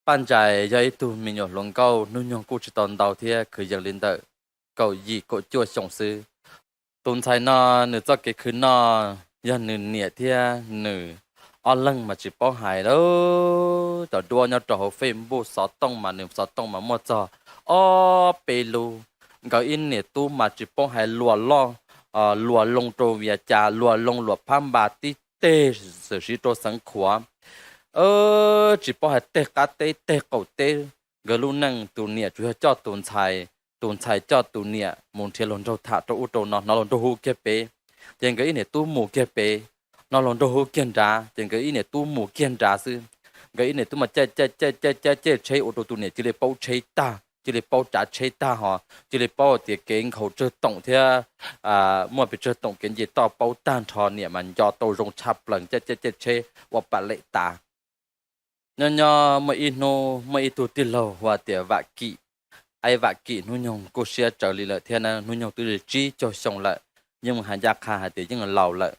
Paj Ntsais yog ib tug me nyuam hluas nkauj hnub nyoog kuj tsis tau ntau thiab, kwv yees li ntawm kaum yim kaum cuaj xyoo xwb. Tus ntxhais no nws txoj kev khwv noj yog nws niam thiab nws ob leeg mas tsis paub hais lawm. Cov duab nyob rau hauv Facebook xov tooj mas nws xov tooj mas muaj txog ob peb lub. Nkawd ib niam tub mas tsis paub hais luas loj, luas loo rau vias cas, luas loo luas phab npas tib teg xwm siv rau xeev khuav, tsis paub hais tej qab teb tej qaum teb. Nkawd lub neej tus niam tsuas yog coj tus ntxhais, tus ntxhais coj tus niam mus nrhiav hluas nraug tham rau ub rau no, hnov hluas nraug hu kiag pem, ces nkawd ib niam tub mus kiag pem, hnov hluas nraug hu kiag nrad ces nkawd ib niam tub mus kiag nrad xwb. Nkawd ib niam tub mas caij caij caij caij caij tsheb ua rau tus niam cia li paub tsheb tag, cia li paub tsav tsheb tag hos cia li paub tias kev nkhaus tsawg toom thiab muaj pes tsawg toom kev nce toj paub tag nrho. Niam mas nco tau zoo tshaj plaws, caij caij caij tsheb ua pam lem tas. Nyob nyob muaj ib hnub muaj ib tug tij laug hu tias Vam Kim. Aib Vam Kim hnub nyoog kuj siab tsawv li lawm thiab na, hnub nyoog twb tsib caug xyoo lawm, yeej mus hais ncaj qha hais tias yeej laus lawm.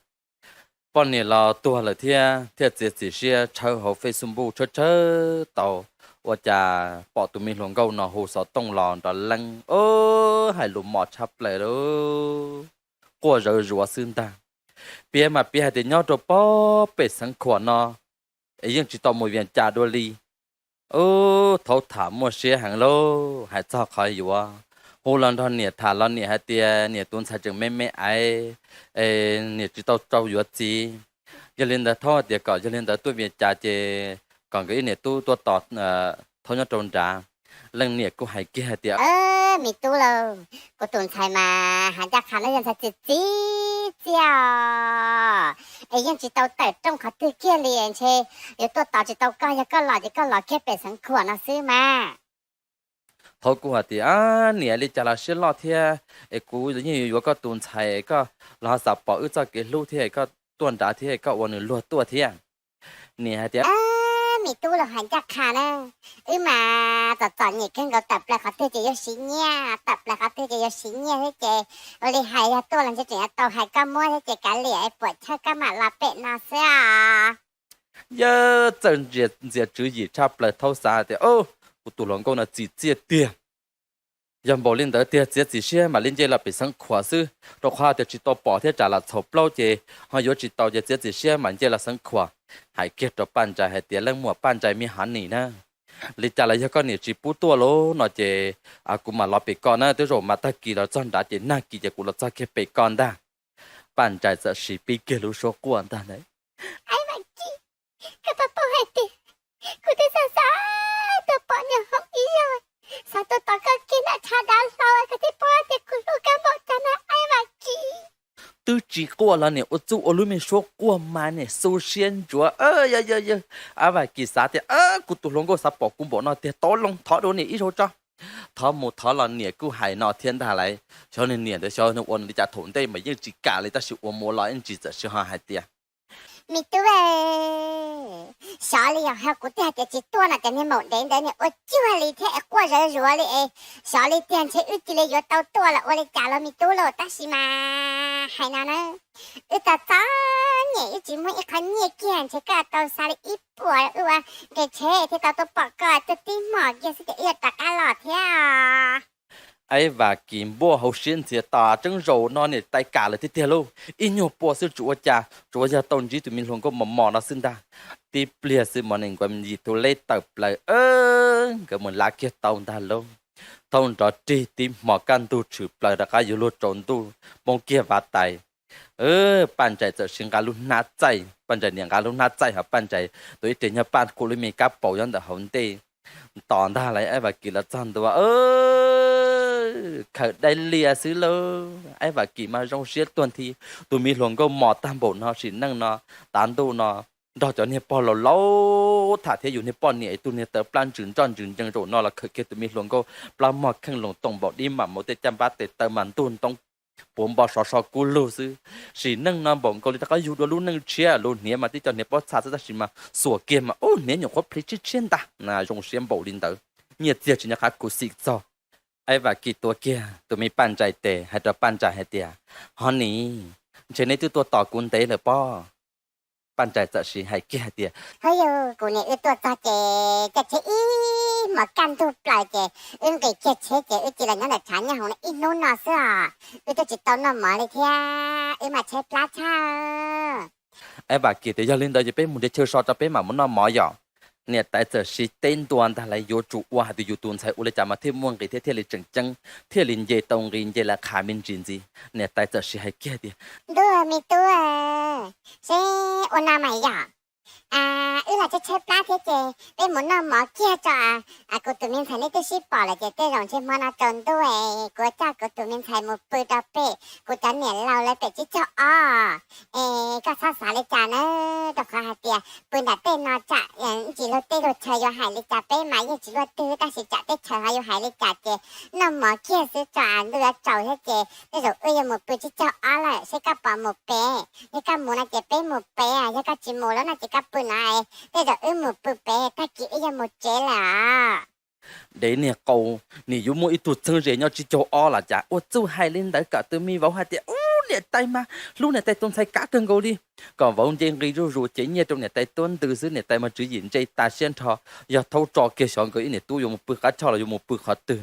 Poj niam los tuag lawm thiab, thiaj txiav txim siab tshawb hauv Facebook tshawb tshawb tau, ua cas pom tus me hluas nkauj no hu xov tooj los nrov leeb, hais lus mos tshaj plaws li, quaj zawv zuav xwb ntag. Piav mas piav hais tias nyob rau pem xeev khuam no es yeej tsis tau mus vias cas dua li. Ub, thaum tham muaj siab heev lauj, hais txog qhov yuav, hu los nrog niam tham los niam hais tias niam tus ntxhais tseem me me aiv, niam tsis tau rau yuav txiv. Yog li ntawd thaum hais tias kom yog li ntawd tuaj vias cas ces kom nkawd ib niam tub tuaj tos thaum nyob rau nrad. Leej niam kuj hais kiag hais tias, me tub lauj, kuv tus ntxhais mas hais ncaj qha no yog ntxhais txiv txiv txiaj os, es yeej tsis tau tawm rooj qhov twg kiag li, ntshe yuav tuaj tos tsis tau koj, yog koj los ces koj los kiag pem xeev khuam no xwb mas. Thaum kuj hais tias, niam, li cas los siab loj thiab, es kuv yeej yuav yuav koj tus ntxhais, koj los ho xav pom wb txoj kev hlub thiab koj tuaj nrad thiab koj ua nws luag tuaj thiab. Niam hais tias, me tub los hais ncaj qha na, wb mas txom txom nyem kawg nkaus, tawm plaws qhov twg ces yuav siv nyiaj, tawm plaws qhov twg ces yuav siv nyiaj thiab ces ua li hais yog tuaj los ntshe tseem yuav tau hais koj muab thiab ces kav liam es puam chawj koj mam los pem no xwb os. Yawg txawj ntxias tswv yim tshaj plaws thaum xav hais tias, kuv tus hluas nkauj no txim txiaj tiag. Yog npaum li ntawd tiag txiav txim siab mam li nce los pem xeev khuam xwb, rau qhov tias tsis tau pom thiab tsam lam txhaum plaub ces ho yuav tsis tau ces txiav txim siab mam nce los xeev khuam. Hais kiag rau Paj Ntsais hais tias, leej muam Paj Ntsais me honey na, li cas los yog koj niam tsis pub tuaj lauj no ces kuv mam los pem koj na, twb zaum mas tag kis los txog nrad ces nag kis ces kuv los txog kiag pem koj ntag. Paj Ntsais txawm siv pib kiag lub suab quaj ntag ntag, Aib Vam Kim, koj puas paub hais tias kuv twb xav xav tuaj pom niam hoob ib zaug, xav tuaj tos koj kiag nram tshav dav hlau koj thiaj paub tias kuv hlub koj npaum cas na Aib Vam Kim. Twb tsis quaj los niam ua txuj ua lub me suab quaj mas niam xu siab ntsuav. Yawg, Aib Vam Kim xav tias, kuv tus hluas nkauj xav pom kuv npaum no tiag, tau loo thov dua niam ib zaug tso. Thov mus thov los niam kuj hais no thiab ntag lauj. Xyov niam ntawd xyov ua li cas, thaum ntej mas yeej tsis kam li tab sis ua mus los ib ntsis txawm sij ho hais tias, me tub, xyov li yog kuv twb hais tias tsis tuaj no ces niag maum dev ntawd niag ua cuag li thiab es quaj zawv zuav li es xyov li tiag ntshe wb cia li yuav tau tuaj los ua li cas los me tub lauj, tab sis mas hais no na, wb txom txom nyem wb tsis muaj ib qho nyiaj kiag, ntshe koj tau xa li ib puas wb ua nqi tsheb thiaj tau tuaj pom koj, tuaj tib hmos kiag xwb ces wb yuav rov qab los thiab. Aib Vam Kim npuaj hauv siab ntxias tas, tseeb zaum no niam tais kam lawm tiag tiag lauj, ib nyuag pua xwb tsuas ua cas tsuas yog tau ntsib tus me hluas nkauj mos mos no xwb ntag. Tib pliag xwb mos nim nkuav yim tus leb tawm plaws, nkawd mus lav kiag tau ntag lauj. Thaum nrov rig tib hmos kaj ntug tshwm plaws rov qab yuav luag tsaus ntuj poob kiag vaj tais, Paj Ntsais txawm siv nqa lub hnab txaij, Paj Ntsais niam nqa lub hnab txaij hos Paj Ntsais tus ib teg nyuag paj khuam lub me kab paus nyob ntawm hauv ntej tos ntag lauj. Aib Vam Kim los txog ntua, khaws dai lias xwb lauj. Aib Vam Kim mas zoo siab tuag nthi, tus me hluas nkauj mos tag npaum no sim neej no, tav ntuj no nrog cov niag pog laus laus tham thiab yus niag poj niam ib tug niag tawv plab ntsws nroj ntsws ncees, zaum no los khaws kiag tus me hluas nkauj plab mog kheej loos toom npaum dib mam maum tej caj npab tes taw mas ntuj ntoob puav npo sov so kub lug xwb. Sim neej no npaum nkaus li rov qab yug dua lub neej tshiab, lub hniav mas tib co hniav pob txha xwb tab sis mas xuas kiag mas ub hniav nyuam qhuav plhi tshiab tshiab ntag na, zoo siab npaum li ntawd. Nyiaj txiag tsis nyob qab khuv xim txog. Aib Vam Kim tua kiag tus me Paj Ntsais tes hais rau Paj Ntsais hais tias, honey, ntshe neb twb tuaj tos kuv ntev lawm pob. Paj Ntsais txawm siv hais kiag hais tias, hov yog kuv niam wb tuaj txog ces caij tsheb ib Mov kaj ntug plaws ces wb nqis kiag tsheb ces wb cia li nyob ntawm tshav nyob hoov ib hnub no xwb os, wb twb tsis tau noj mov li thiab, wb mas tshaib plab tshaj. Aib Vam Kis tias, Yog li ntawd ces peb mus nrhiav chaw so rau peb mam mus noj mov yom. Niam tais txawm siv teb ntua ntag, lawv yuav tsum ua hais tias yus tus ntxhais ua li cas mas thiaj muaj nqis thiab thiaj li tseem ceeb, thiaj li nce tau nqi nce lawv qha me ntsis ntxiv. Niam tais txawm siv hais kiag tias, Ntuj, me tub, seb ua no mas yom, wb los tshaib tshaib plab thiab ces peb mus noj mov kiag tso. Kuv tus me ntxhais nej twb sib pom lawm ces tej zaum ntshe hmo no tsaus ntuj kuv coj kuv tus me ntxhais mus pw rau pem kuv cov niam laus lawv pem tsib caug ob. Es koj txhob xav li cas na, rau qhov hais tias pw nram tej no tsam ntsis luag tej luag chaw yuav hais li cas peb mas yeej tsis luaj twg, tab sis tsam teb chaws ho yuav hais li cas ces noj mov kiag xwb tso, ntuj yuav tsaus thiab ces tej zaum wb yuav mus pw tsib caug ob lawm, seb koj puas mus pem. Yog koj mus no ces peb mus pem, yog koj tsis mus lawm no ces koj pw no, tej zaum wb mus pw pem, tag kis wb yuav mus tsev lawm os. Dev niag qau, nim yuav muaj ib tug txheeb ze nyob tsib caug ob los cas ua txuj hais li ntawd kom tus me vauv hais tias, Ub, niam tais mas hlub niam tais tus ntxhais kav kawg nkaus li. Kom vauv nce nqi zuj zus ces nyiaj rau niam tais tuab ntws xwb, niam tais mas tswv yim ntse tas siab nrho, yog thaub tso kiag xyov nkawd ib niam tub yuav mus pw qab choj los yuav mus pw qhov twg.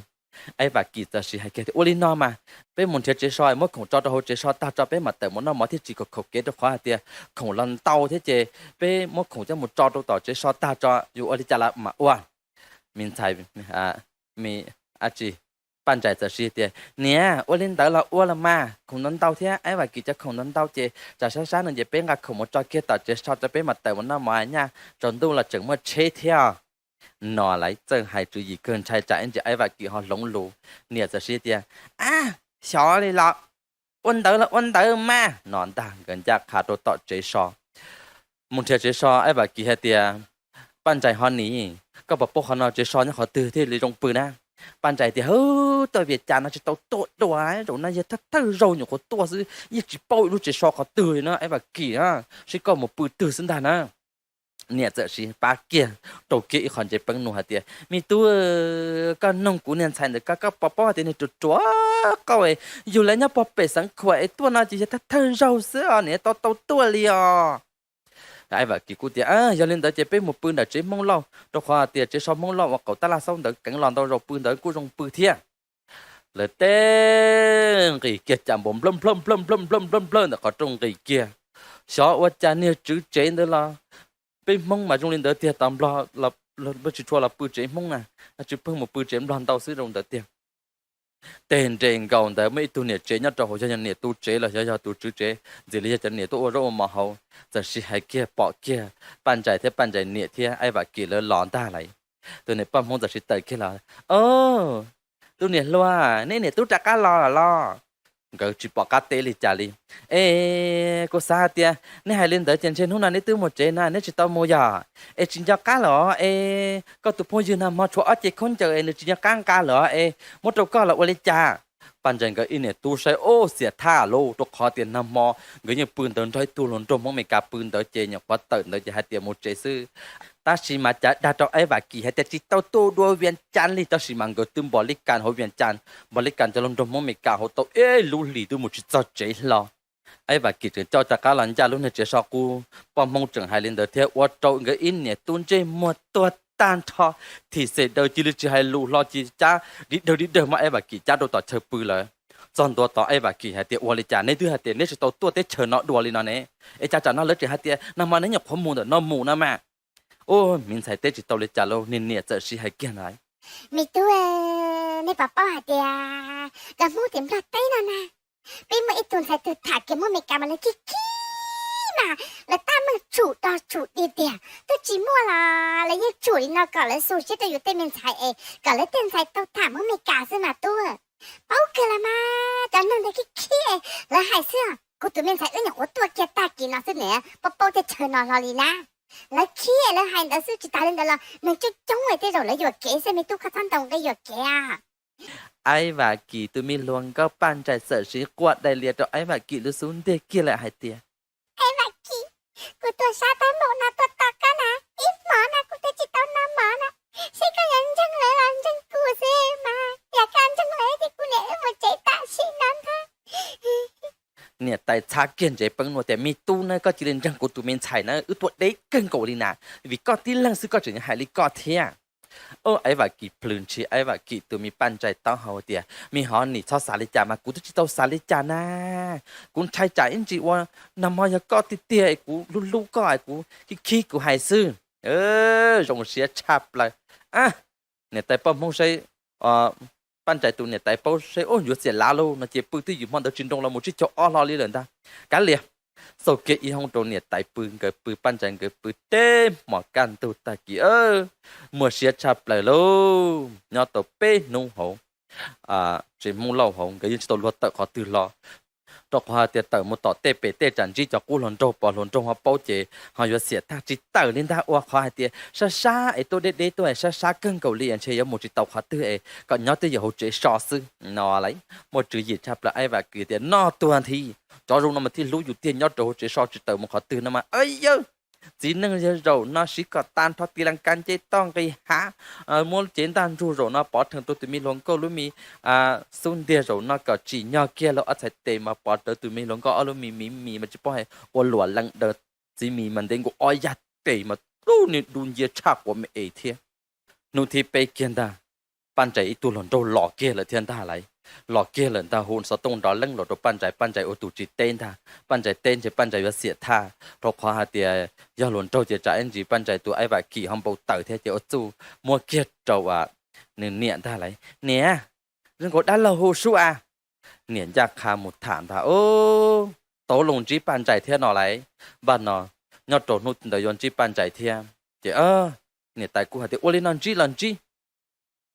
Aib Vam Kis txawm siv hais kiag tias, Ua li no mas peb mus nrhiav tsev so, muab khoom tso rau hauv tsev so tag tso peb mam tawm mus noj mov thiaj tsis kom khaum kev, rau qhov hais tias khoom los ntau thiab ces peb muab khoom coj mus tso rau tom tsev so tag tso, yuav ua li cas los mam ua. Me ntxhais, me, a tsis, Paj Ntsais txawm siv tias, Niam, ua li ntawd los ua los mas, khoom ntau ntau thiab, Aib Vam Kis cov khoom ntau ntau ces tsam sab sab no ces peb nqa khoom mus tso kiag tom tsev so rau peb mam tawm mus noj mov, nyaj tsaus ntuj los tseem muaj tsheb thiab. No lawv txawj hais tswv yim kawg, ntshai tsam ib ntsis Aib Vam Kis ho hloov lus. Niam txawm siv tias, A, xyov li los, ua ntawd los ua ntawd mas. No ntag nkawd ncaj qha rau tom tsev so. Mus nrhiav tsev so, Aib Vam Kis hais tias, Paj Ntsais ho nim, koj puas paub qhov no tsev so nyob qhov twg thiaj li zoo pw na? Paj Ntsais tias, Hwb, tuaj Vias Cas no tsis tau tuaj dua, zaum no yog thawj thawj zaug nyuam qhuav tuaj xwb, yeej tsis paub ib lub tsev so qhov twg li no, Aib Vam Kis, seb koj mus pw twg xwb ntag na. Niam txawm siv pab kiag, rau kiag ib qho ntses peeb nua hais tias, Me tub, koj noog kuv niag ntxhais ntawm koj, koj puas paub hais tias nws ruam ruam qauj, yug lawv nyob pog pem Xeev Khuam es tuaj no ces yog thawj thawj zaug xwb os, nws tau tau tuaj li os. Aib Vam Kis kuj tias, Yog li ntawd ces peb mus pw nram tsev Hmoob Lauj, rau qhov hais tias tsev so Hmoob Lauj uas qaum tab laj xaub ntawd keev los ntau zaus pw ntawd kuj zoo pw thiab. Lawv teb nqis kiag cas npau nplawg nplawg nplawg nplawg nplawg nplawg ntawm qhov rooj nqis kiag. Xyov ua cas niag tswv tsev ntawd los, peb Hmoob mas zoo li ntawd tiag, tos Nplog tsis tshua los pw tsev Hmoob na, tsis pheej mus pw tsev Nplog ntau xwb zoo ntawd tiag. Teg nres nkaus ntawd muaj ib tug niam tsev nyob rau hauv, yog niam tus tsev los xyov yog tus tswv tsev ntxiv li, yog cov niam tuaj ua zaub ua mov hauv, txawm siv hais kiag pom kiag Paj Ntsais thiab Paj Ntsais niam thiab Aib Vam Kis lawv los ntag lawm. Tus niam poj Hmoob txawm siv tawm kiag los, Au, tus niam hluas, neb niam tub rov qab los lawm los? Nkawd tsis pom qab teb li cas li. Es kuv xav hais tias neb hais li ntawd ces ntshe hnub no neb twb mus tsev na, neb tsis tau mus yog? Es tsis nco qab los es koj tus phooj ywg nag hmo tshuav ob ce khaub ncaws es nws tsis nco qab nqa lawm es muab rau koj los ua li cas? Paj Ntsais nkawd ib niam tub saib, Ub, xiam thaj lauj, rau qhov tias nag hmo nkawd yeej pw ntawd nrog ib tug hluas nraug Hmoob Meskas pw ntawd ces nyuam qhuav tawm ntawd ces hais tias mus tsev xwb. Tab sis mas cav dag rau Aib Vam Kis hais tias tsis tau tuaj dua Vias Cas li, tab sis mas nkawd twb npog li kas hauv Vias Cas, npog li kas cov hluas nraug Hmoob Meskas hauv tau ib lub hlis twb mus tsis txog tsev hlo. Aib Vam Kis tseem coj rov qab los ncaj lub niag tsev so qub, poj Hmoob tseem hais li ntawd thiab ua rau nkawd ib niam tub ntsej muag tuag tag nrho, thim xem daws cia li tsis hais lus hlo cia li cab dib dawg dib dawg muab Aib Vam Kis cab rau tom chaw pw lawm. Txog ntua tod Aib Vam Kis hais tias, Ua li cas neb twb hais tias neb tsis tau tuaj teb chaws no dua li no ne? Es cas tsam no lawv tseem hais tias nag hmo neb nyuam qhuav mus ntawm no mus no mas? Ub, me ntxhais teb tsis tau li cas lauj, niag niam txawm siv hais kiag ntawd, Me tub, nej puas paub hais tias cov Hmoob tim Nplog teb no na, peb muaj ib tug ntxhais twg tham kiag Hmoob Meskas mas lawv khib khib mas lawv tab meeg tshum rog tshum dig tiag, twb tsis muaj los lawv yeej tshum li no kom lawv xu siab rau yus tej me ntxhais es kom lawv tej ntxhais tau tham Hmoob Meskas xwb mas tub. Paub kawg los mas, cov neeg ntawd khib khib, lawv hais xwb. Kuv tus me ntxhais wb nyuam qhuav tuaj kiag tag kis no xwb ne, paub paub teb chaws no hlo li na. Lawv khib lawv hais ntawd xwb, tsis tas li ntawd los neeg coob coob tej zaum lawv yuam kev xwb, me tub koj txhob ntaus nqi yuam kev. Aib Vam Kis tus me hluas nkauj Paj Ntsais txawm siv quaj daim lias rau Aib Vam Kis lub xub ntiag kiag lawm hais tias, Aib Vam Kis, kuv tuaj sab tab maum no tuaj tos koj na, ib hmos no kuv twb tsis tau noj mov na, seb koj yuav ntseeg lawv los ntseeg kuv xwb mas, yog koj ntseeg lawv ces kuv niam wb mus tsev tam sim no ntag. Niam tais txhab kiag ntsev peeb nua tias, Me tub na, koj cia li ntseeg kuv tus me ntxhais na, wb tuaj deb kawg nkaus li na, vim koj tib leeg xwb koj tseem hais li koj thiab. Ub, Aiv Vam Kis plhws ntshis, Aiv Vam Kis tus me Paj Ntsais taub hau tias, Me Hov Nim, txhob xav li cas mas, kuv twb tsis tau xav li cas na. Kuv ntshai tsam ib ntsis ua nag hmo yog koj tiag tiag es kuv hlub hlub koj es kuv khib khib kuv hais xwb. Zoo siab tshaj plaws. Niam tais poj Hmoob saib, Paj Ntsais tus niam tais paub saib, ub, yuav xiam lav lauj no ces pw twj ywm hmo ntawd tsis nroo los mus tsib caug ob hlo li lawm ntag. Kav liam, xauj kiag ib hoob rau niam tais pw, nkawd pw, Paj Ntsais nkawd pw teb hmo kaj ntug tag kis, muaj siab tshaj plaws lauj. Nyob tau peb hnub hauv tsev Hmoob Lauj hauv nkawd yeej tsis tau luag tawm qhov twg hlo, rau qhov hais tias tawm mus tom tej pem tej tsam ntsib cov qub hluas nraug, pom hluas nraug ho paub ces ho yuav xiam tag, tsis tawm li ntag, ua qhov hais tias sab sab es tuaj deb deb tuaj es sab sab kawg nkaus li es ntshe yuav mus tsis tau qhov twg es kom nyob twj ywm hauv tsev so xwb no lauj. Muaj tswv yim tshaj plaws, Aiv Vam Kis tias, Noj tuag nthi, cov zoo no mas thiaj hlub yus tiag, nyob rau hauv tsev so tsis tawm mus qhov twg no mas. Yawg txiv neej yog zaum no siv kom tag nrho, tis las kas nce toj nqis hav, muab cev ntaj ntsug, zaum no pov rhees rau tus me hluas nkauj lub me xub ntiag, zaum no kom tsim nyog kiag lauj. Ob txhais tes mas pov rawv tus me hluas nkauj ob lub me miv mis mas tsis paub hais ua luam lees daws, txiv mis mas ntev nkaus ob yag tes mas dub ni dub ncia tshaj quav me es thiab. Hnub thib peb kiag ntag, Paj Ntsais ib tug hluas nraug los kiag lawm thiab ntag lauj. Los kiag lawm ntag, hu xov tooj nrov leeb los rau Paj Ntsais, Paj Ntsais ua tus tsis teb ntag. Paj Ntsais teb ntshe Paj Ntsais yuav xiam thaj, rau qhov hais tias yog hluas nraug ces tsam ib ntsis Paj Ntsais tus Aiv Vam Kis ho npau taws thiab ces ua txuj muab kiag rau nws niam ntag lauj. Niam, zoo nkaus dab laug hu sub a. Niam ncaj qha mus tham ntag, Ub, tau los ntsib Paj Ntsais thiab no lauj. Npaj no, nyob rau hnub ntawd yuav ntsib Paj Ntsais thiab ces niam tais kuj hais tias, Ua li no ntsib los ntsib.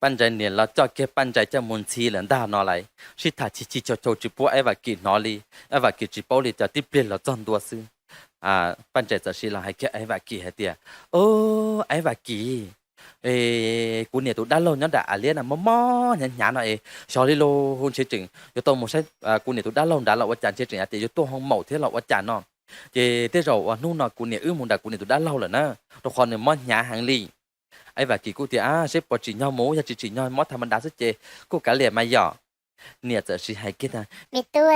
Paj Ntsais niam los coj kiag Paj Ntsais coj mus ntxhi lawm ntag no lauj. Sib tham chis chis chaus chaus tsis pub Aiv Vam Kis hnov li. Aiv Vam Kis tsis paub li cas, tib pliag los txog ntua xwb, Paj Ntsais txawm siv los hais kiag Aiv Vam Kis hais tias, Ub, Aiv Vam Kis, kuv niam tus dab laug nyob nram av liab no mob mob hnyav hnyav no es xyov li lauj, ntshe tseem yuav tau mus saib kuv niam tus dab laug nrad los ua cas, ntshe tseem hais tias yuav tuaj hoo maum thiab los ua cas no. Ces tej zaum uas hnub no kuv niam wb mus nram kuv niam tus dab laug lawm na, rau qhov nws mob hnyav heev li. Aiv Vam Kis kuj tias, Seb puas tsim nyog mus, yog tsis tsim nyog mob tham ma dav xwb ces kuj kav liam mas yom. Niam txawm siv hais kiag tias, Me tub,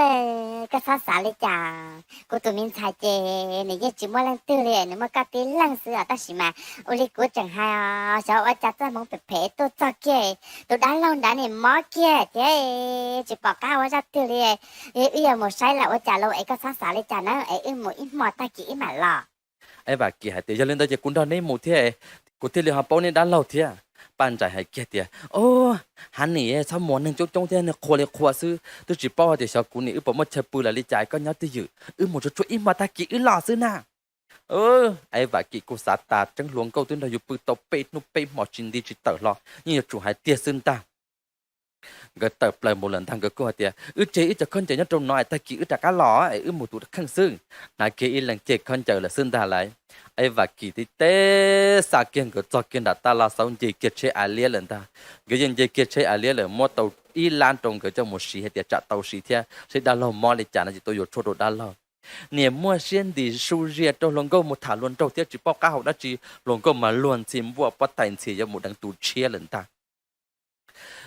koj txhob xav li cas, kuv tus me ntxhais ces nws yeej tsis muaj leej twg li, nws muaj koj tib leeg xwb os, tab sis mas ua li kuv tseem hais os, xyov ua cas txoj hmoov phem phem tuaj txog kiag, tus dab laug nrad nim mob kiag thiab, tsis pom qab ua zaj twg li. Wb yuav mus saib los ua cas lauj, es koj txhob xav li cas na, es wb mus ib hmo tag kis wb mam los. Aiv Vam Kis hais tias, Yog li ntawd ces kuv nrog neb mus thiab, kuv thiaj li ho paub neb dab laug thiab. Paj Ntsais hais kiag tias, Ub, Hav Nim, txhob mus, neeg coob coob thiab neeg qhua li qhua xwb, twb tsis paub hais tias xyov kuv niam wb puas muaj chaw pw los li cas, koj nyob twj ywm, wb mus tsuag tsuag ib hmo tag kis wb los xwb na. Aiv Vam Kis kuj xav tas tseeb, hluas nkauj twb nrog yus pw tau peb hnub peb hmo tsis nti tsis tawm hlo, yeej yuav tsum hais tiag xwb ntag. Nkawd tawm plaws mus lawm ntag, nkawd kuj hais tias, Wb tseg wb cov khaub ncaws nyob rau no es tag kis wb rov qab los es wb mus tus kheej xwb. Hnav kiag ib leeg ceg khaub ncaws lawm xwb ntag lauj. Aiv Vam Kis tib teb xa kiag nkawd txog kiag nram taj laj xauv nce kiag tsheb av liab lawm ntag. Nkawd yeej nce kiag tsheb av liab lawm, muab tau ib lab rau nkawd coj mus siv hais tias tsam tau siv thiab, seb dab laug mob li cas no ces tuaj yuav tshuaj rau dab laug. Niam muaj siab ntim su zias rau hluas nkauj mus tham hluas nraug thiab tsis paub qab hau dab tsi, hluas nkauj mas luag ntxhi npuaj pob tais ntxhias yuav mus deev tus tshiab lawm ntag.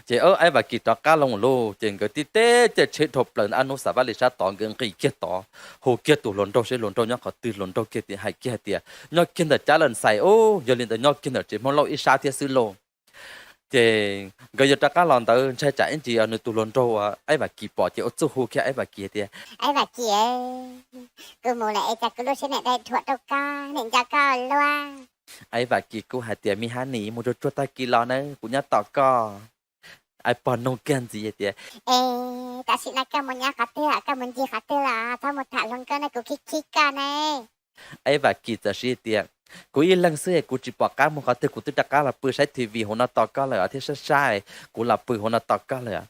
Ces Aiv Vam Kis rov qab los lauj, ces nkawd tib teb caij tsheb dhau plaws ntawm ob hnub xav vaj li sab tod, nkawd nqis kiag tod, hu kiag tus hluas nraug seb hluas nraug nyob qhov twg, hluas nraug kiag hais kiag hais tias, Nyob kiag ntawm Cab Lees Xais, yog li ntawd nyob kiag ntawm tsev Hmoob Lauj ib sab thiab xwb lauj. Ces nkawd yuav rov qab los ntawd ntshai tsam ib ntsis nws tus hluas nraug Aiv Vam Kis pom ces ua txuj hu kiag Aiv Vam Kis hais tias, Aiv Vam Kis, kuv mus lawm es cas kuv lub siab niam dai dhuam rau koj, niam nco koj luaj. Aiv Vam Kis kuj hais tias, Me Hav Nim, mus tsuag tsuag tag kis los na, kuv nyob tos koj. Aiv Pog noog kiag ntxiv hais tias, Es tam sim no koj mus nyob qhov twg, koj mus ncig qhov twg los txhob mus tham hluas nkauj ne, kuv khib khib koj ne. Aiv Vam Kis txawm siv tias, Kuv ib leeg xwb es kuv tsis pom qab mus qhov twg, kuv twb rov qab los pw saib T V hauv no tos koj lawm thiab, sab sab kuv los pw hauv no tos koj lawm.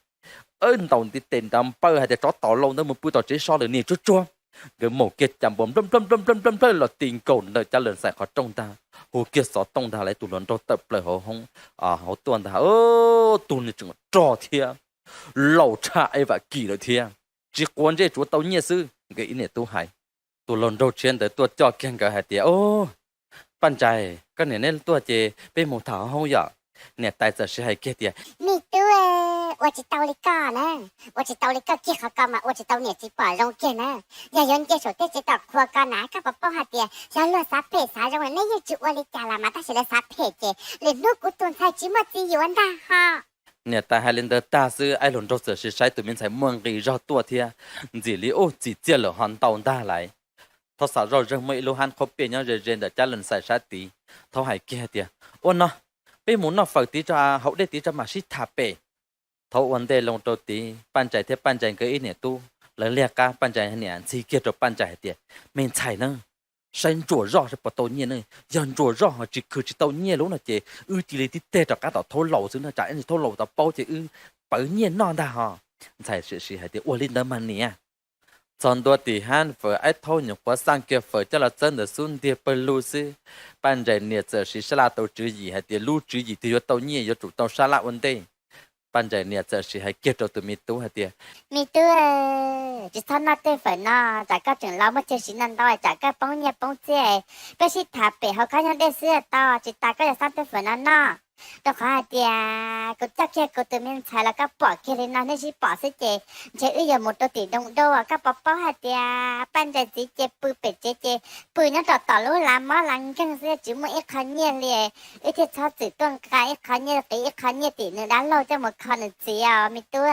Ntaus ntiv tes nrov npawg hais tias, Tsov tom lauj, ntawd mus pw tom tsev so lawm niam, tsuag tsuag. Nkawd maum kiag cas npua nplawg nplawg nplawg nplawg nplawg los ti nkaus ntawm Cab Lees Xais qhov rooj ntag, hu kiag xov tooj ntag, lawv tus hluas nraug tawm plaws hauv hoob, hauv tuaj ntag, tus nws tseem rog thiab laus tshaj Aiv Vam Kis lawm thiab, tsis quav ntsej tsuav tau nyiaj xwb, nkawd ib niam tub hais. Tus hluas nraug tshiab ntawd tuaj coj kiag nkawd hais tias, Paj Ntsais, koj niam neb tuaj ces peb mus tham hauv hoob yom. Niam tais txawm siv hais kiag tias, Me tub, ua tsis tau li koj na, ua tsis tau li koj kiag qhov ko mas ua tsis tau niam tsis pom zoo kiag na. Yog yuav nce saum tej tsev tom qhua ko na koj puas paub hais tias xyov luag xav phem xav zoo neb yeej tsis ua li cas los mas tab sis lawv xav phem ces lwm hnub kuv tus ntxhais tsis muaj txiv yuav ntag ho. Niam tais hais li ntawd tag xwb, Aib Hluas Nraug txawm sis saib tus me ntxhais muaj nqis zog tuaj thiab, ntxim li ub txiv txiaj lawm ho ntau ntag lais. Thaub xav zoj zeeg muaj ib lub hab qhob piaj nyob ze ze ntawm Cab Lees Xais sab tid. Thaub hais kiag tias, Ua no, peb mus noj fawm tid tso, haus dej tid tso mam sib tham pem. Thaub ua ntej loo rau tid, Paj Ntsais thiab Paj Ntsais nkawd ib niam tub lawv liag qab, Paj Ntsais niam ntxhi kiag rau Paj Ntsais hais tias, Me ntxhais na, saib ntsuas zoj saib puas tau nyiaj na, yog ntsuas zoj ho tsis khwv tsis tau nyiaj lub no ces wb cia li tib teg rov qab tom Thaub laus xwb no, tsam ib ntsis Thaub laus tau paub ces wb pawv nyiaj noj ntag ho. Ntxhais txawm sis hais tias, Ua li ntawd mas niam. Txog ntua tim hab fawm, Aib Thaub nyuam qhuav xaj kiag fawm coj los txawb ntawm xub ntiag pawg lug xwb, Paj Ntsais niam txawm sis sab laj tau tswv yim hais tias lub tswv yim twg yuav tau nyiaj yuav tsum tau sab laj ua ntej. Paj Ntsais niam txawm sis hais kiag rau tus me tub hais tias, Me tub, tsis txhob noj tej fawm no, tsam koj tseem laus muaj chaw siv ntau ntau, tsam koj poob nyiaj poob txiaj. Peb sib tham pem hauv khob nyob dej xwb tau, tsis tas koj yuav xaj tej fawm no noj. Rau qhov hais tias kuv coj kiag kuv tus me ntxhais los koj pom kiag li no, nej sib pom xwb ces ntshe wb yuav mus rau tim doo dau. Koj puas paub hais tias Paj Ntsais txiv ces pw pem tsev ces pw nyob rau tom lub lav mob lav nkeeg xwb, tsis muaj ib qho nyiaj li. Wb thiaj txhob txwm tuaj nqa ib qho nyiaj qiv ib qho nyiaj tim nws dab laug coj mus kho nws txiv os me tub.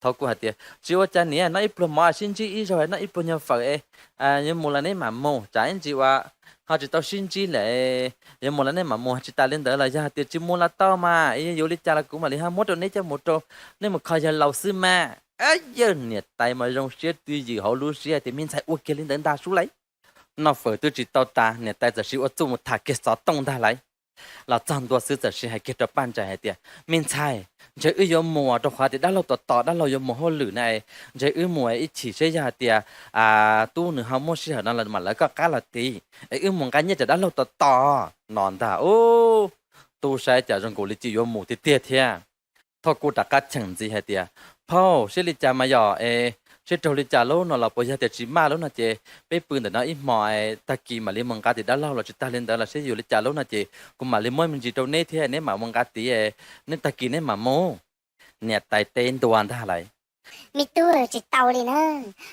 Thaub kuj hais tias, Tsis ua cas niam, noj ib pluag mov sib ntsib ib zaug, noj ib pluag nyuag fawm es yuav mus los neb mam mus, tsam ib ntsis uas ho tsis tau sib ntsib lawm, yuav mus los neb mam mus. Tsis tas li ntawd los yog hais tias tsis mus los tau mas es yuav li cas los kuv mam li ho muab rau neb coj mus rau neb mus kho yawg laus xwb mas. Yawg niam tais mas zoo siab twj ywm hauv lub siab tias me ntxhais ua kiag li ntawd ntag sub lauj. Noj fawm twb tsis tau tas, niam tais txawm sis ua txuj mus tham kiag xov tooj ntag lauj. Los txog ntua xwb txawm sis hais kiag rau Paj Ntsais hais tias, Me ntxhais, ntshe wb yuav mus rau qhov tias dab laug tos tos, dab laug yuav mus hauj lwm na, ntshe wb mus ib chim seb yog hais tias tub nws ho muaj sij hawm no los mam lawv koj qab los tid es wb mus nqa nyiaj rau dab laug tos tos no ntag. Ub, tub saib cas zoo nkaus li tsis yuav mus tiag tiag thiab. Thoj kuj rov qab cheem ntxiv hais tias, Phauj, seb li cas mas yog es seb raug li cas lub no los puas yog tias tsis maj lub no ces peb pw ntawm no ib hmo, tag kis mam li mus nqa tim dab laug los tsis tag li ntawd los seb yuav li cas lub no ces kuv mam li muab me ntsis rau neb thiab neb mam mus nqa tid, neb tag kis neb mam mus. Niam tais teb ntua ntag lauj, Me tub, tsis tau li na,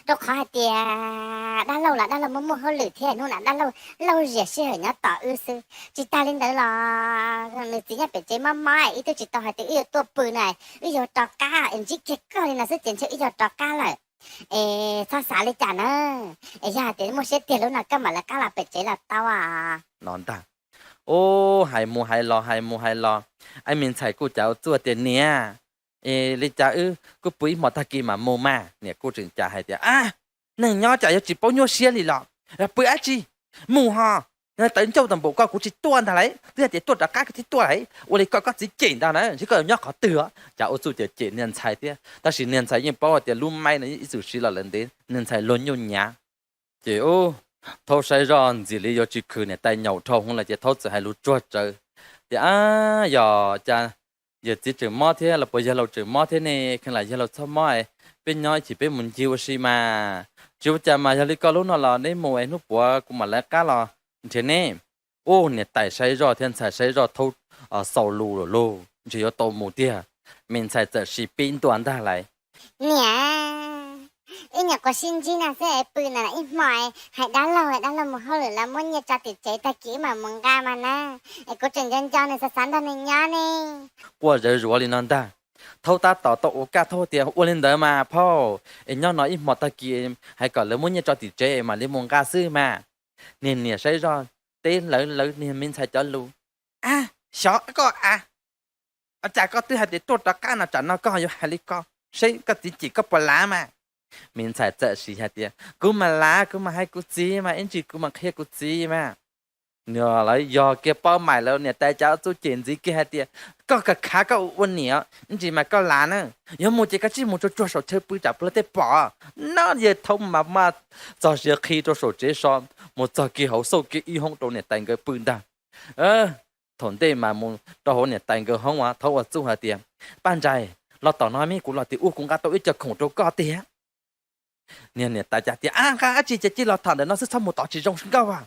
rau qhov hais tias dab laug los dab laug muaj muaj hauj lwm thiab hnub no dab laug lauj zias sij hawm nyob tos wb xwb. Tsis tag li ntawd los nws txiv nyob pem tsev mob mob, wb twb tsis tau hais tias wb yuav tuaj pw na, wb yuav rov qab es ntsib kiag koj li no xwb ces ntshe wb yuav rov qab lawm. Es txhob xav li cas na, es yog hais tias muaj siab tiag lub no koj mam lawv qab los pem tsev los tau no ntag. Ub, hais mus hais los hais mus hais los, Aib Me Ntxhais kuj cas ua txuj tias, Niam, es li cas wb kuj pw ib hmos tag kis mam mus mas. Niam kuj tseem cas hais tias, A, neeg nyob cas yuav tsis paub nyuaj siab li los, pw dab tsi, mus ho. Tawv ncauj tau npaum koj kuv tsis tuaj ntag lauj, twb yog tias tuaj rov qab koj thiaj tuaj lauj, ua li koj koj txiv cem ntag na, ntshe koj yuav nyob qhov twg os. Cas ua txuj cem cem niag ntxhais thiab, tab sis niag ntxhais yeej paub hais tias lub maib no ib txwm siv los lawm ntev, niag ntxhais luag nyuj nyav. Ces ub, Thaub saib zoj ntxim li yuav tsis khwv niam tais nyaum dhau hwv lawm ces Thaub txawm hais lus tsuag tsawv tias, A, yog cas yawm txiv tseem mob thiab los puas yawg laus tseem mob thiab ne, kheev lam yawg laus txhob mob, peb nyob ib chim peb mus ncig ua si mas. Tsis ua cas mas yog li koj lub no los neb mus es hnub puav kuv mam lawv qab los nrhiav neb. Ub, niam tais saib zoj thiab ntxhais saib zoj Thaub xaus lus lawm lauj, ntshe yuav tau mus tiag. Me ntxhais txawm sis pib ntua ntag lauj, Niam, wb nyuam qhuav sib ntsib no xwb es pw na ib hmo, hais dab laug, dab laug mus hauj lwm los muab nyiaj tso tim tsev tag kis wb mam mus nqa mas na, es kuv tseem nco nco nws xav xav nrog nws nyob ne. Quaj zawv zuav li no ntag. Thaub tab tom tau ua kaj, Thaub tias, Ua li ntawd mas phauj, es nyob no ib hmo tag kis hais kom lawv muab nyiaj tso tim tsev es mam li mus nqa xwb mas. Niag niam saib zoj teb lawv lawv niag me ntxhais cov lus, A, xyov koj a, cas koj twb hais tias tuaj rov qab no tsam no koj yuav hais li ko, seb koj txiv cem koj puas lav mas. Me ntxhais txawm sis hais tias, Kuv mam lav, kuv mam hais kuv txiv mas, ib ntsis kuv mam qhia kuv txiv mas. Nws lawv yog kiag paub mais lawv niam tais cas ua txuj cem ntxiv kiag hais tias, Koj kam khav koj ua niam, ib ntsis mas koj lav na. Yuav mus ces koj tsij mus tsuag tsuag saum chaw pw tsam pluag tej pom. No yawg Thaub mas maj txog siav qhi rau saum tsev so, mus txog kiag hauv xauj kiag ib hoob rau niam tais nkawd pw ntag. Thaum ntej mas mus rau hauv niam tais nkawd hoob, Thaub ua txuj hais tias, Paj Ntsais, los tom no me, kuv los tim ub kuv nqa tau ib co khoom rau koj tiag. Niag niam tais cas tias, A, nqa dab tsi ces cia los tham ntawm no xwb, txhob mus tod tsis zoo nkauj.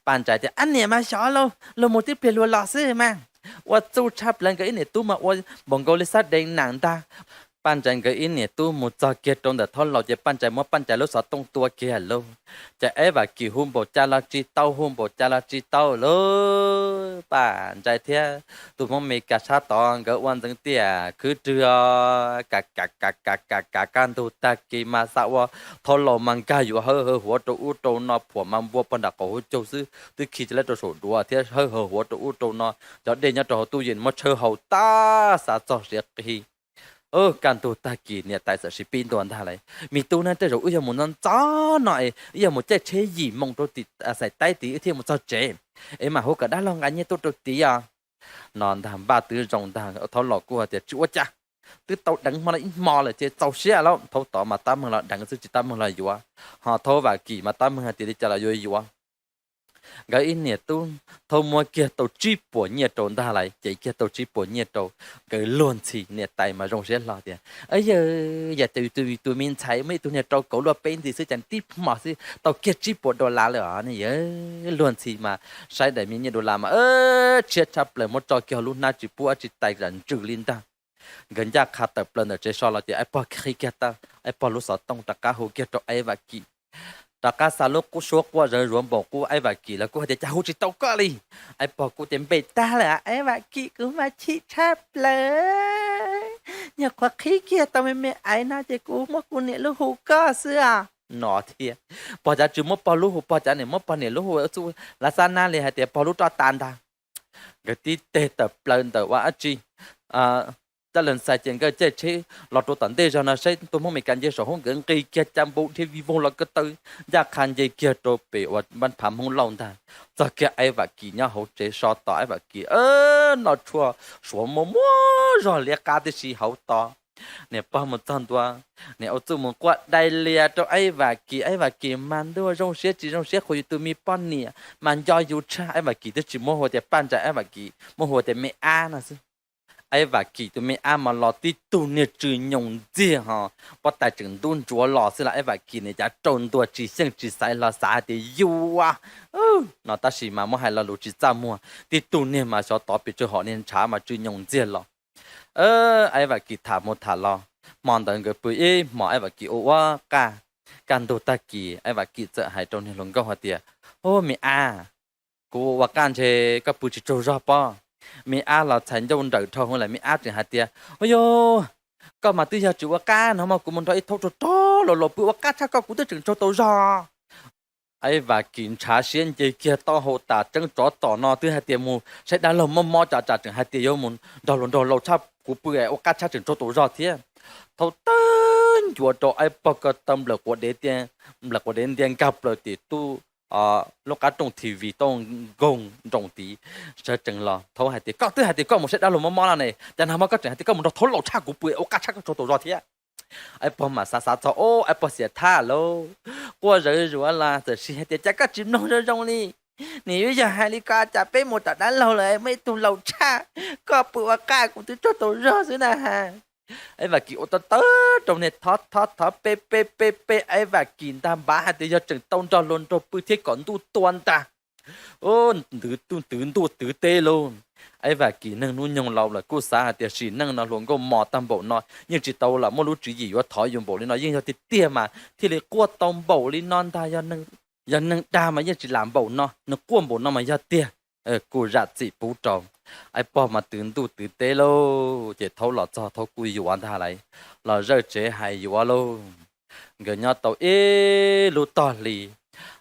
Paj Ntsais tias, Ab niam mas xyov, luag mus tib pliag luag los xwb mas. Ua txuj tshaj plaws, nkawd ib niam tub mas ua npaum nkaus li xab dees nam ntag. Paj Ntsais nkawd ib niam tub mus txog kiag rau ntawm Thaub Laus ces Paj Ntsais muab Paj Ntsais lub xov tooj tua kiag lawm. Ces Aib Vam Kis hu npaum cas los tsis tau, hu npaum cas los tsis tau lawm. Paj Ntsais thiab tus Hmoob Mes Kas sab tod nkawd ua ntxeev tiaj khwb rwg, ka ka ka kaj ntug tag kis mas xav ua Thaub Laus mas nkag yuav hawb hawv huav rau ub rau no, phuam mas npua pog nram qaum hauv caug xwb twb khi tsis lab rau saum duav thiab hawb hawv huav rau ub rau no. Cov dej nyob rau hauv tub yees muab tshawb haus tag xav txog siav qhi. Kaj ntug tag kis niam tais txawm sib pib ntua ntag lawm, me tub na, tej zaum wb yog mus ntxov ntxov no es wb yog mus caij tsheb yim moos rau tim Xais Taib tid wb thiaj mus txog tsev, es mam hu kom dab laug nqa nyiaj tuaj rau tid os. No ntag npaj twb zoo ntag, Thaub Laus kuj hais tias tsis ua cas, twb tau deev hmo no ib hmo lawm ces txaus siab lawm, thaum tod mas tab meeg los deev xwb tsis tab meeg los yuav, ho Thaub Vam Kis mas tab meeg hais tias li cas los yuav yuav. Nkawd ib niam tub Thaub muab kiag tau tsib puas nyiaj rau ntag lawm, ces kiag tau tsib puas nyiaj rau. Nkawd luag ntxhi, niam tais mas zoo siab hlo tias, yawg, yam tus me ntxhais muaj ib tug niag rau kauv luaj peb ntxi xwb cas tib hmo xwb tau kiag tsib puas dollar lawm os. Yawg luag ntxhi mas saib daim me nyiaj dollar mas tshiab tshaj plaws, muab tso kiag hauv lub hnab tsis pub dab tsi tais zam ntsws li ntag. Nkawd ncaj qha tawm plaws ntawm tsev so los ces Aib Pog qhib kiag tau Aib Pog lub xov tooj rov qab hu kiag rau Aib Vam Kis. Rov qab xa lub suab quaj zawv zuav npaum qub, Aib Vam Kis los kuj hais tias cas hu tsis tau koj li. Aib Pog kuj tias npe tag lawm, Aib Vam Kis kuv mas chim tshaj plaws, nyuam qhuav qhib kiag tau me me aiv no ces kuv muab kuv niam lub hu koj xwb os. No thiab, pog cav tsis muab pog lub hu, pog cav niam muab pog niam lub hu, txuj lav xab nab li hais tias pog lub roj tas ntag. Nkawd tib teg tawm plaws ntawm ua dab tsi, caj lees xais ces nkawd caij tsheb los rau tom ntej zog no saib tus Hmoob Mes Kas nce saum hoob nkawd nqis kiag ca npau dhia vij voog los ko taw, ncaj qha nce kiag rau pem uas npab phav Hmoob Lauj ntag. Txog kiag Aib Vam Kis nyob hauv tsev so tos, Aib Vam Kis noj tshuaj suav muaj muab zog liab qab tib si hauv tos. Niam pog mus txog ntua, niam ua txuj mus quaj dai lias rau Aib Vam Kis, Aib Vam Kis mas ntuj zoo siab tsis zoo siab qhuas yus tus me poj niam mas nco yus tshaj. Aib Vam Kis twb tsis muab hu tias Paj Ntsais, Aib Vam Kis muab hu tias me ab no xwb. Aib Vam Kis tus me ab mas los tib tug niag tsw nyoos ntxiag ho, pob tais tseem ntub ntsuav los xwb los Aib Vam Kis niam cav rau ntua tsis xyeej tsis xaiv los xav hais tias yuav no tab sis mas muab hais lo lus tsis txaj muag, tib tug niag mas xyov tov pes tsawg hom niag ntshav mas tsw nyoos ntxiag los. Aib Vam Kis tham mus tham los, hmo ntawd nkawd pw ib hmos Aib Vam Kis ua ua qaj. Kaj ntug tag kis Aib Vam Kis txawm hais rau niag hluas nkauj hais tias, Ub me ab, kuv ua ua qaj ntshe koj pw tsis tsaug zog pob. Me ab los txhais ncauj nrawm dhau hwv lawm, me ab tseem hais tias, Ub yuj, koj mas twb yog tsis ua qaj no mas kuv mus nrog ib thaub rog rog los los pw ua qaj tshaj koj kuv twb tseem tsaug tau zog. Aib Vam Kis ntshav siab nce kiag taub hau tas tseeb tsov tom no twb hais tias mus saib dab laug mob mob tsa tsam tseem hais tias yuav mus nrog luag nrog laus tshaj kuv pw ua qaj tshaj tseem tsaug tau zog thiab. Thaub tawb ncua rau Aib Pog ko taw nplawm quav dev tias, nplawm quav dev ntia nkag plaws tim tub lub qab rooj T V tau nkoog nroos tid. Sawv tsees los thaub hais tias, Koj twb hais tias koj mus saib dab laug mob mob no ne, cas nag hmo koj tseem hais tias koj mus nrog thaub laus tshaj kuv pw ua qaj tshaj koj tsaug tau zog thiab. Aib Pog mas xav xav txog, Ub, Aib Pog xiam thab lauj. Quaj zawv zuav los txawm sis hais tias, Cas koj tsis mloog zoo zoo li? Nim yuav yog hais li ko cas peb mus tom dab laug lawm muaj ib tug laus tshaj koj pw ua qaj kuv twb tsaug tau zog xwb na has. Aib Vam Kis ua tawb tawb rau niag thov thov thov pe pe pe pe Aib Vam Kis ntag, npav hais tias yog tseem tau nrog luag nraug pw thiab kom ntuj tua ntag. Twv ntuj twv teb lauj. Aib Vam Kis neeg hnub nyoog laus lawm kuj xav hais tias sim neej no hluas nkauj mos tag npaum no yeej tsis tau lam muaj lub tswv yim yuav thov yus npaum li no, yeej yog tiag tiag mas thiaj li quaj tau npaum li no ntag. Yog neeg dag mas yeej tsis lam npaum no, nws quaj npaum no mas yog tiag. Kuj zam txim pub rau. Aib Pog mas twv ntuj twv teb lauj, ces thaub los txog thaub kuj yuav ntag lauj, los zawj tsev hais yuav lauj. Nkawd nyob tau ib lub tog hli,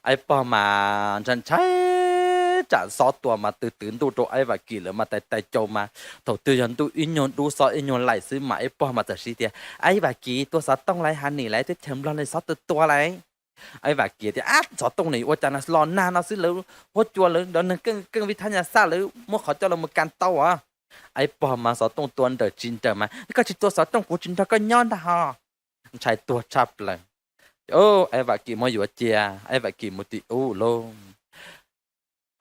Aib Pog mas ntshai ntshai tsam xob tua mas twv twv ntuj rau Aib Vam Kis lawm mas tais tais cau mas thaum twg yog ntuj ib nyuag dub xob ib nyuag laim xwb mas Aib Pog mas txawm siv tias, Aib Vam Kis, tua xov tooj lawm, ha nim lawv teb chaws Nplog li xob tua tua lawm. Aib Vam Kis tias, Ab, xov tooj ne ua cas los nag no xwb lawv huab cua lawv neeg keej keej vij thab nya xaj lawv muab qhov coj los mus kas tau as. Aib Pog mas xov tooj tua nrawm tsis nrawm mas, Koj tsis tua xov tooj kuv tsis nrog koj nyob ntag ho. Ntshai tuag tshaj plaws. Aib Vam Kis muab yuav cia, Aib Vam Kis mus tim ub lauj.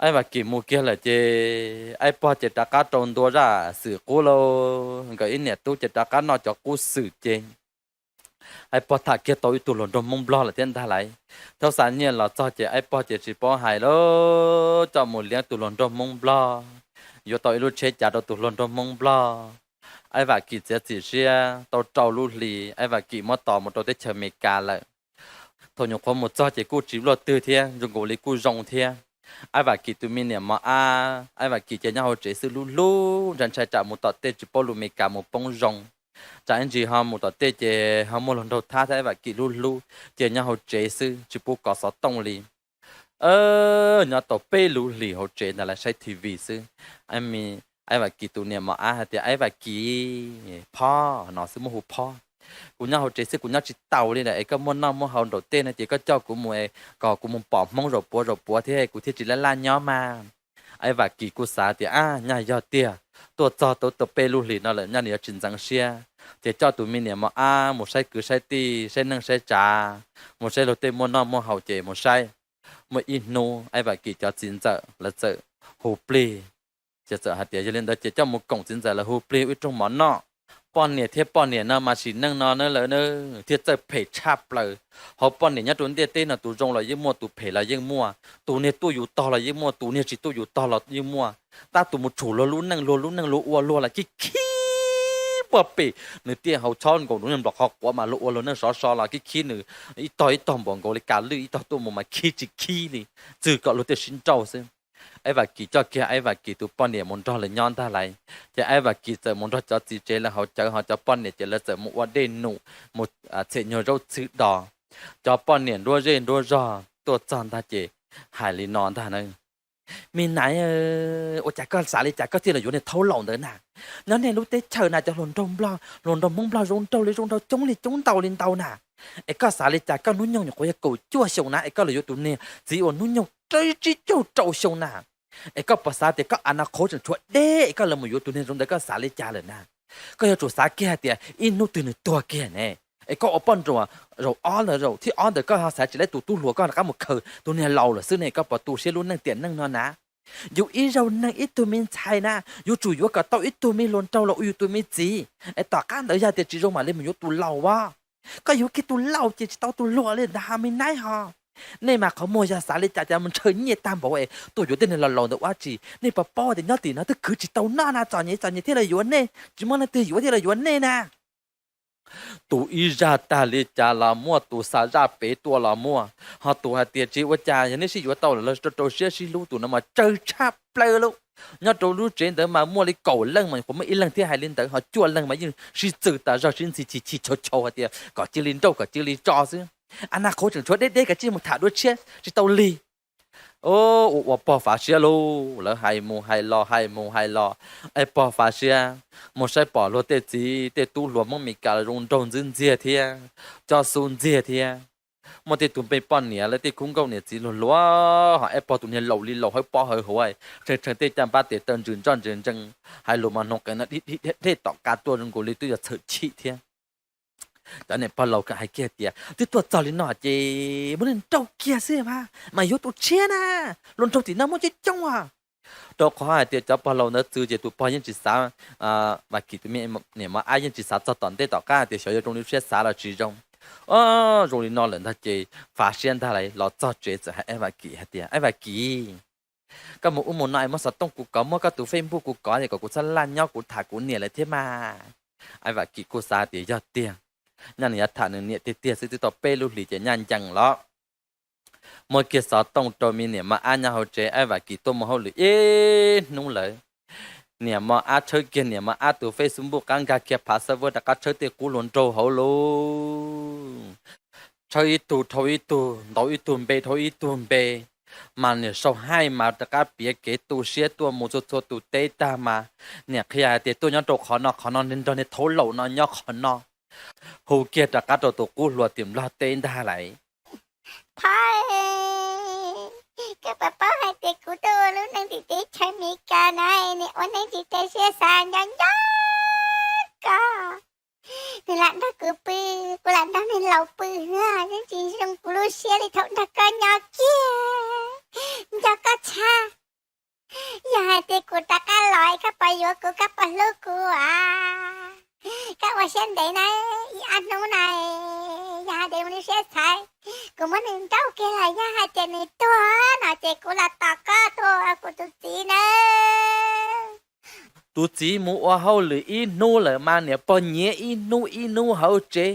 Aib Vam Kis mus kiag lawm ces Aib Pog ces rov qab rau ntua zaj xwm qub lauj, nkawd ib niam tub ces rov qab noj cov qub xwm ces Aib Pog tham kiag tau ib tug hluas nraug Hmoob Nplog lawm thiab ntag lauj. Thaub xa nyiaj los txog ces Aib Pog ces tsis paub hais lauj, coj mus liab tus hluas nraug Hmoob Nplog. yuav tau ib lub tsheb cav rau tus hluas nraug Hmoob Nplog. Aib Vam Kim txiav txim siab tau rau lub hlis, Aib Vam Kim muab tos mus rau teb chaws Amelikas lawm. Thaum nyuam qhuav mus txog ces kuj tsis luaj twg thiab, zoo nkaus li kuj zoo thiab. Aib Vam Kim tus me niam mos ab, Aib Vam Kim ces nyob hauv tsev xwb, hlub hlub ntshai ntshai tsam mus tom tej tsis paub lus Amelikas mus poob zoo, tsam ib ntsis ho mus tom tej ces ho muaj hluas nraug thab thiab. Aib Vam Kim hlub hlub ces nyob hauv tsev xwb tsis pub kov xov tooj li. Nyob tau peb lub hlis hauv tsev ntawd lawv saib T V xwb. Aib Vam Kim tus niam mos ab hais tias, Aib Vam Kim, phob, no xwb muab hu phob, kuv nyob hauv tsev xwb kuv nyob tsis taus li lawm es koj muaj noj muaj haus nraum tej no ces koj coj kuv mus es kom kuv mus pom Hmoob zaum puav zaum puav thiab kuv thiaj tsis laj laj nyob mas. Aib Vam Kim kuj xav tias, ab, nyaj yog tiag, tuaj txog tau peb lub hlis no lawm nyaj nws yuav tsis ntxeev siab, ces coj tus me niam mos ab mus saib kwv saib tij, saib neej saib tsav, mus saib luag tej muaj noj muaj haus ces mus saib. Muaj ib hnub Aib Vam Kim cov txiv ntxawm lawv txawm hu plig, ces txawm hais tias, yog li ntawd ces coj mus koom txiv ntxawm lawv hu plig ua ib rooj mov noj. Poj niam thiab poj niam no mas sim neej no na lawm thiaj txawj phem tshaj plaws. Hauv poj niam nyob rau ntiaj teb no tus zoo los yeej muaj, tus phem los yeej muaj, tus niag tuaj yus tog los yeej muaj, tus niag tsis tuaj yus tog los yeej muaj. Tab tus mus tshum luag lub neej, luag lub neej luag ua luag los khib khib puag pem nws tiaj hauv txhob nkaus nws nplos qhov quav mas luag ua luag neej sov so los khib khib nws ib tog ib tog npaum nkaus li kas lwj, ib tog tuaj mus mas khib tsis khib li, txwg kom luag tej sib nrauj xwb. Aib Vam Kim coj kiag Aib Vam Kim tus poj niam mus nrog lawv nyob ntag lauj. Ces Aib Vam Kim txawm mus nrog cov txiv tsev lawv haus cawv, ho cov poj niam ces lawv txawm mus ua dej num, mus txhem nyuag zaub txhwb dos. Cov poj niam nruab zej nruab zog tuaj txog ntag ces hais li no ntag na, me naiv, ua cas koj xav li cas koj thiaj los yuav niag thaub laus ntawd na? Nyob nej lub teb chaws na cov hluas nraug Nplog, hluas nraug Hmoob Nplog zoo nraug li zoo nraug coob li coob ntau li ntau na. Es koj xav li cas koj hnub nyoog nyuam qhuav yog kaum cuaj xyoo na es koj los yuav tus niag txiv uas hnub nyoog tsib caug rau xyoo na? Es koj puas xav tias koj a na qhuav tseem tshuav deb es koj los mus yuav tus niag zoo ntawd koj xav li cas lawm na? Koj yuav tsum xav kiag hais tias ib hnub twg nws tuag kiag ne, es koj ua poj nruas zaum ob ntawd, zaum thib ob ntawd koj ho xav tsis lab tus tub hluas koj rov qab mus khaws tus niag laus lawm xwb ne, koj puas tu siab lub neej tiam neej no na? Yus ib zaug neeg ib tug me ntxhais na, yuav tsum yuav kom tau ib tug me hluas nraug los ua yus tus me txiv, es tom qab ntawd yog tias tsis zoo mam li mus yuav tus laus as. Koj yuav kiag tus laus ces tsis tau tus hluas li ntag me naiv ho. Nej mas qhov muag yog xav li cas cas mus ntshaw nyiaj tag npaum es tuaj yuav tej niag laus laus ntawd ua dab tsi? Nej puas paub tias nyob tim no twb khwv tsis tau noj na, txom nyem txom nyem thiaj los yuav nej, tsis muaj leej twg yuav thiaj los yuav nej na. Tus ib zaj tag li cas los muaj, tus xa zaj pem tuaj los muaj, ho tus hais tias tsis ua cas yog nej sib yuav tau lawm los rau rau siab sib hlub, tus no mas tsawg tshaj plaws lauj. Nyob rau lub tsev ntawd mas muaj li kaum leej mas nyuam qhuav muaj ib leeg thiaj hais li ntawd, ho cuaj leeg mas yeej sib txwv tas zog sib ntxhi chis chis chaus chaus hais tias kom cia li nrauj kom cia li tso xwb. A na qhuav tseem tshuav deb deb kav tsij mus tham dua tshiab tsis tau lig. Ua ua pog fav siab lauj, lawv hais mus hais los hais mus hais los, es pog fav siab mus saib pom luag tej txiv tej tub hluas Hmoob Mes Kas los zoo nraug ntxwb ntxiag thiab, cob xub ntxiag thiab. Muaj tej tug npe poj niam lawv tej khub nkauj niam txiv luag luag ho es pog tus niag laus li laus hawb pob hawb huav, tshee tshee tej caj npab tes taw ntsws ntsoj ntsws ntsees, hais lus mas hnoos qees no dhej tom qab tuaj zoo nkaus li twb yuav txhawm chim thiab. Cov niam pog laus hais kiag tias twb tuaj txog li no ces muab nws nrauj kiag xwb mas, mas yuav tus tshiab na, hluas nraug tim no muaj coob coob os. Rau qhov hais tias cov pog laus ntawd txwv ces tus pog yeej tsis xav, Vam Kim tus me niam mos ab yeej tsis xav txog tom ntej tom qab hais tias xyov yuav zoo li siab xav los tsis zoo. Zoo li no lawm ntag ces fav siab ntag lauj, los txog tsev txawm hais Aib Vam Kim hais tias, Aib Vam Kim, koj mus ub mus no es muab xov tooj kuv kov, muab koj tus Facebook kuv kov es kom kuv txhob laj nyob kuv tham kuv niam lawm thiab mas. Aib Vam Kim kuj xav tias yog tiag, nyaj nws yuav tham nws niam tiag tiag xwb, twb tau peb lub hlis ces nyaj ncees los muab kiag xov tooj rau me niam mos ab nyob hauv tsev. Aib Vam Kim tuaj mus hauj lwm ib hnub lawm, niam mos ab tshawb kiag niam mos ab tus Facebook qab, nkag kiag phav server rov qab tshawb tej qub hluas nraug hauv lauj. Tshawb ib tug dhau ib tug, ntaus ib tug npe dhau ib tug npe, mas niam sau haij mas rov qab piav kev tu siab tuaj mus txhua txhua tus teb tag mas niam qhia hais tias tuaj nyob rau qhov no qhov no nrog niag thaub laus no nyob qhov no, hu kiag rov qab rau tus qub hluas tim Nplog teb ntag lauj. Phauj, koj puas paub hais tias kuv tuaj ua lub neej tim teb chaws Amelikas na, nws ua neej tsis raws siab xav nco nco koj. Nws lam nrog kuv pw, kuv lam nrog nws laus pw, yeej tsis zoo kuv lub siab li thaum nrog koj nyob kiag. Nco koj tshaj. Yog hais tias kuv rov qab los es koj puas yuav kuv, koj puas hlub kuv as? Koj ua siab ntev na, ib ob hnub na, yog hais tias ua siab xav, kuv muab nws nrauj kiag los yog hais tias nws tuag no ces kuv los tos koj tuaj ua kuv tus txiv nawb. Tus txiv mus ua hauj lwm ib hnub lawm mas niam pog nyiav ib hnub ib hnub hauv tsev.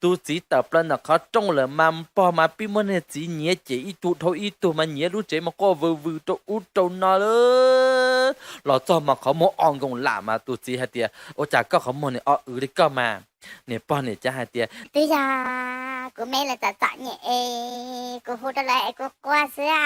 Tus txiv tawm plaws ntawm qhov rooj lawm mas pog mas pib muab niag txiv nyiav ces ib tug dhau ib tug mas nyiav lub tsev mas quaj vwm vwm rau ub rau no lawm. Los txog mas qhov muag o nkoos lam mas tus txiv hais tias, Ua cas koj qhov muag niag o wv li koj mas? Niag pog niam cav hais tias, Twb yog kuv me lawv txom txom nyem es kuv hu rau lawv es kuv quaj xwb a.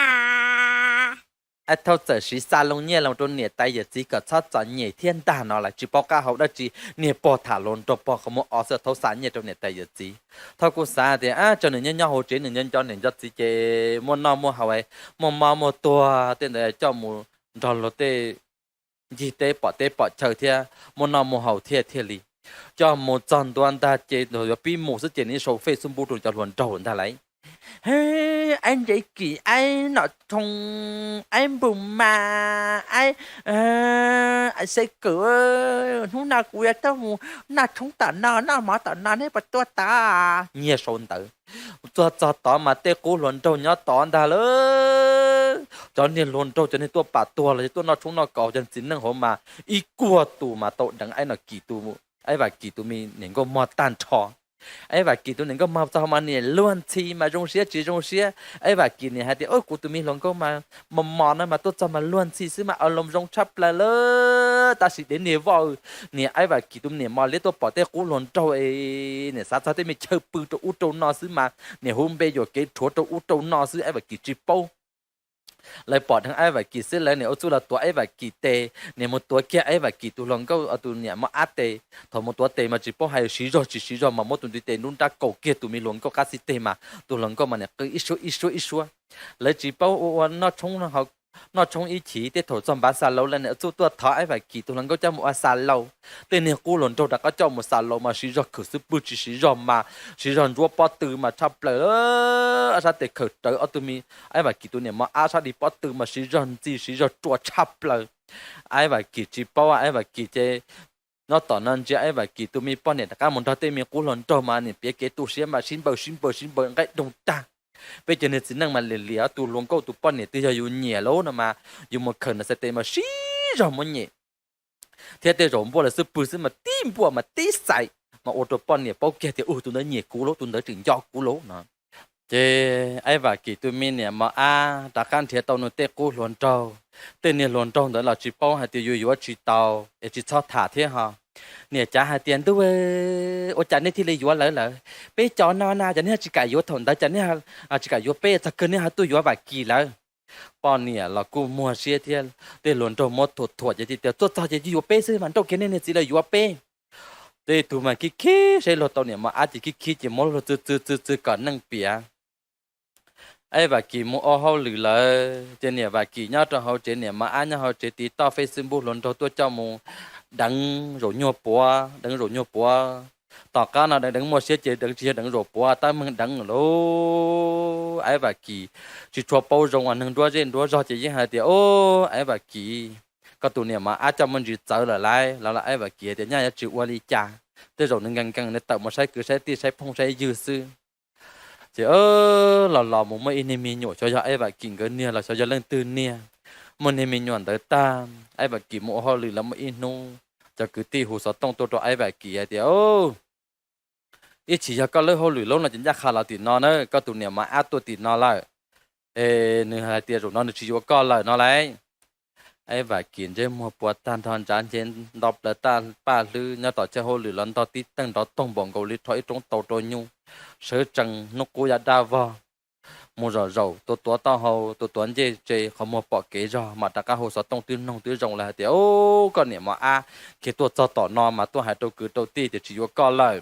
Thauj txawm siv xa loo nyiaj los rau niam tais yawm txiv kom txhob txom nyem thiab ntag no lawm, tsis paub qab hau dab tsi. Niag pog tham hluas nraug pog qhov muag o xwb, Thauj xa nyiaj rau niam tais yawm txiv. Thauj kuj xav tias, Ab, tso nws nyob nyob hauv tsev, nws nco nws nco txiv ces muaj noj muaj haus, muaj mob muaj tuag tej ntawd coj mus nrog luag tej ncig teb pom teb pom chaw thiab muaj noj muaj haus thiaj thiaj li. Coj mus txog ntua ntag ces yuav pib mus xwb ces nws sau Facebook rau cov hluas nraug ntag lauj. Aib Ntsev Kim, aib Nom Thoo, aib Npus Mas, aib Xeb Kawm, hnub no kuv yuav tuaj mus noj tshoob tom no noj mov tom no, neb puas tuaj tod? Nyiag sau ntawv. Txog txog tod mas tej qub hluas nraug nyob tod ntag lawm. Cov niag hluas nraug cov niag tuaj pam tuag los yog tuaj noj tshoob noj kos cov txiv neej hauv mas ib kuag tus mas tau deev aib Vam Kim tus, aib Vam Kim tus me niam nkauj mog tag nrho. Aib Vam Kim tus niam nkauj mog txog mas niam luag ntxhi mas zoo siab tsis zoo siab. Aib Vam Kim niam hais tias, Kuv tus me hluas nkauj mas mos mos no mas tuaj txog mas luag ntxhi xwb mas a loo zoo tshaj plaws lawm. Tab sis dev niag voj, niam aib Vam Kim tus niam mos liab tuaj pom tej qub hluas nraug es niam xav txog tej me chaw pw rau ub rau no xwb mas niam hu npe yuam kev rhuav rau ub rau no xwb, aib Vam Kim tsis paub. Lawv pom dheev aib Vam Kim xwb lawv niam ua txuj los tuav aib Vam Kim tes, niam mus tuav kiag aib Vam Kim tus hluas nkauj tus niam mos ab tes. Thaum mus tuav tes mas tsis paub hais siv zog tsis siv zog mas muab tus ntiv tes nruab nrab kaus kiag tus me hluas nkauj qab xib teg mas tus hluas nkauj mas niam qw ib suab ib suab ib suab. Lawv tsis paub ua ua noj tshoob ib chim, tej thaum txog npav xa laus lawv niam ua txuj tuaj thov aib Vam Kim tus hluas nkauj coj mus ua xa laus. Tej niag qub hluas nraug rov qab coj mus xa laus mas siv zog khawm xub pwg tsis siv zog mas siv zog ntsuab pob tw mas tshaj plaws. Sab tes khawm rawv ob tug me, aib Vam Kim tus niam mos ab sab di pob tw mas siv zog ntxi siv zog rua tshaj plaws. Aib Vam Kim tsis paub, aib Vam Kim ces nyob tom no ntsia aib Vam Kim tus me poj niam rov qab mus nrog tej me qub hluas nraug mas niam piav kev tu siab mas sib npaws sib npaws sib npaws nqaij doog tag. Peb cov niag txiv neej mas liam liam tus hluas nkauj tus poj niam twg yog yus nyiam lauj no mas yus mus khawm nws xa tes mas siv zog muab nyem thiab tej zaum npuaj lawv xub pwg xwb mas tib npuaj mas tib xais mas ua rau poj niam paub kiag tias, Tus ntawd nyiam kuv lauj, tus ntawd tseem nco kuv lauj no. Ces aib Vam Kim tus me niam mos ab rov qab nrhiav tau nws tej qub hluas nraug. Tej niag hluas nraug ntawd los tsis paub hais tias yus yuav tsis tau es tsis txhob tham thiab ho. Niam cav hais tias, Ntuj, ua cas nej thiaj li yuav lawv lawm? Peb cov no na, cas nej tsis kam yuav thaum ntawd, cas nej tsis kam yuav peb, txog kawg nej ho tuaj yuav Vam Kim lawm. Poj niam los kuj muag siab thiab, tej hluas nraug muab thuam thuam ces tias, Tuaj txog ces yuav peb xwb mas nrauj kiag nej niag txiv lawv yuav peb. Tej tug mas khib khib saib luag tau niam mos ab ces khib khib ces muab luag txwv txwv txwv txwv kom neej piav. Aib Vam Kim mus ua hauj lwm lawm ces niam Vam Kim nyob rau hauv tsev, niam mos ab nyob hauv tsev tiv toj Facebook hluas nraug tuaj coj mus deev zaum nyuag puav deev zaum nyuag puav. Tom qab no deev deev muaj siab ces deev tsis yog deev zaum puav tab meeg deev lauj. Aib Vam Kim tsis tshua paub zoo uas neeg nruab zej nruab zog ces yeej hais tias, Aib Vam Kim, koj tus niam mos ab coj muaj ntsis txawv lawm lauj. Los aib Vam Kim hais tias, Nyaj yuav tsis ua li cas, tej zaum nws nkees nkees nws tawm mus saib kwv saib tij saib phooj saib ywg xwb. Ces los los mus muaj ib niag me nyuam xyov yog aib Vam Kim nkawd niag los xyov yog leej twg niag. Muaj niag me nyuam ntawd tag, aib Vam Kim mus ua hauj lwm los muaj ib hnub cov kwv tij hu xov tooj tuaj rau aib Vam Kim hais tias, Ib chim yog koj lawb hauj lwm lauj no ces ncaj qha los tim no na, koj tus niam mos ab tuaj tim no lawm es nws hais tias zaum no nws tsis yuav koj lawm no lauj. Aib Vam Kim ntsej muag puas tag nrho ntsav nce nto plaws taj paj hlwb nyob tom chaw hauj lwm los ntog tib teeg nrov toog npaum nkaus li rho ib roob tau rau nyuj, sawv tsees hnub qub ya daj vog mus zaum zaum tuav tuav taub hau tuav tuav ncej tse qhov muag pom kev zog mas rov qab hu xov tooj twb noog twb zoo lawm hais tias, Koj niam mos ab khiav tuaj txog tom no mas tuaj hais rau kwv rau tij tias tsis yuav koj lawm.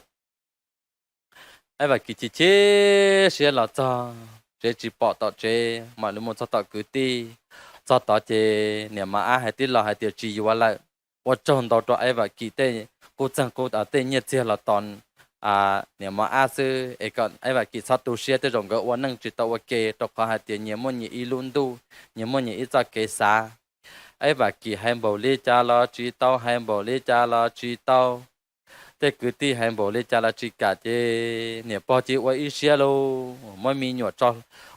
Aib Vam Kim chim chim siab los txog tsev tsis pom tom tsev mam li mus txog tom kwv tij. Txog tod ces niam mos ab hais tib lo hais tias tsis yuav lawm. Ua tsaug ntau rau aib Vam Kim tej qub txeeg qub tej nyiaj txiag los tos niam mos ab xwb es kom aib Vam Kim txhob tu siab, tej zaum nkawd ua neej tsis tau ua ke rau qhov hais tias nyias muaj nyias ib lub ntuj, nyias muaj nyias ib txoj kev xav. Aib Vam Kim hais npaum li cas los tsis tau, hais npaum li cas los tsis tau. Tej kwv tij hais npaum li cas los tsis kam ces niam pog cia ua ib siab lauj, muab me nyuam tso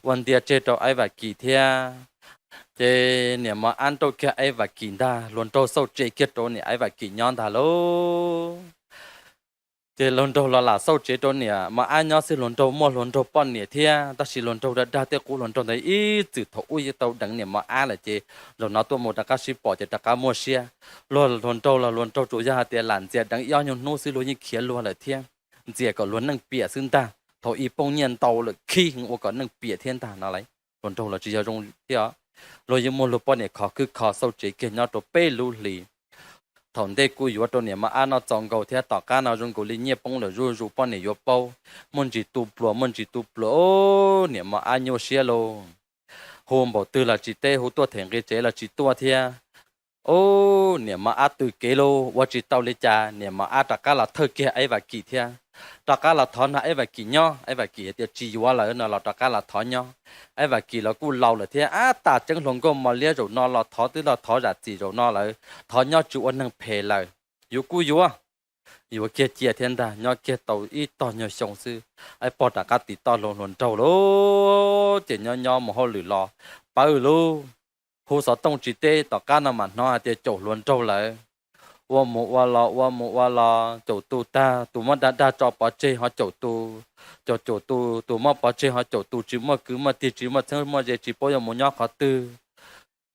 ua ntiag tseg rau aib Vam Kim thiab. Ces niam mos ab nrauj kiag Aib Vam Kim ntag, hluas nraug xauj tsev kiag rau niam Aib Vam Kim nyob ntag lauj. Ces hluas nraug los lam xauj tsev rau niam mos ab nyob xwb, hluas nraug muaj hluas nraug poj niam thiab, tab sis hluas nraug dag dag tej qub hluas nraug ntawd ib txwm thaum ub yeej tau deev niam mos ab lawm ces zaum no tuaj mus rov qab sib pom ces rov qab muaj siab. Luag hluas nraug los hluas nraug tsuas yog hais tias lam ntxias deev ib ob nyuag hnub xwb luag yeej khiav luag lawm thiab, ntxias kom luag neej piam xwb ntag, thaum ib poob nyiaj ntau lawm khib ua kom neej piam thiab ntag no lauj. Hluas nraug los tsis yog zoo thiab os. Luag yeej muaj luag poj niam khov khwb kho xauj tsev kiag nyob rau peb lub hlis. Thaum ntej kuj yuav rau niam mos ab noj txaus nkaus thiab, tom qab no zoo nkaus li nyiaj poob lawm zuj zus poj niam yuav paub, muaj ntsis tu pluas muaj ntsis tu pluas, niam mos ab nyuaj siab lauj. Hu npaum twg los tsis teb, hu tuaj them nqi tsev los tsis tuaj thiab. Ub, niam mos ab tw kev lauj, ua tsis tau li cas niam mos ab rov qab los thawj kiag Aib Vam Kim thiab. Rov qab los thov nrog Aib Vam Kim nyob, Aib Vam Kim hais tias tsis yuav lawm no los rov qab los thov nyob. Aib Vam Kim los kuj laus lawm thiab, ab tas tseeb hluas nkauj mos liab zaum no los thov twb los thov zam txim zaum no lawm, thov nyob tsis ua neeg phem lawm. Yuav kuj yuav, yuav kiag cia thiab ntag, nyob kiag tau ib tog nyuag xyoo xwb, Aib Pog rov qab tiv toj hluas nraug lauj. Ces nyob nyob mus hauj lwm los pawv lauj, hu xov tooj tsis teb, tom qab no mam hnov hais tias caum hluas nraug lawm. Ua mus ua los ua mus ua los caum tus tag, tus muab dag dag tso pov tseg ho caum tus, caum caum tus, tus muab pov tseg ho caum tus, tsis muaj kwv muaj tij tsis muaj txheeb muaj ze tsis paub yuav mus nyob qhov twg.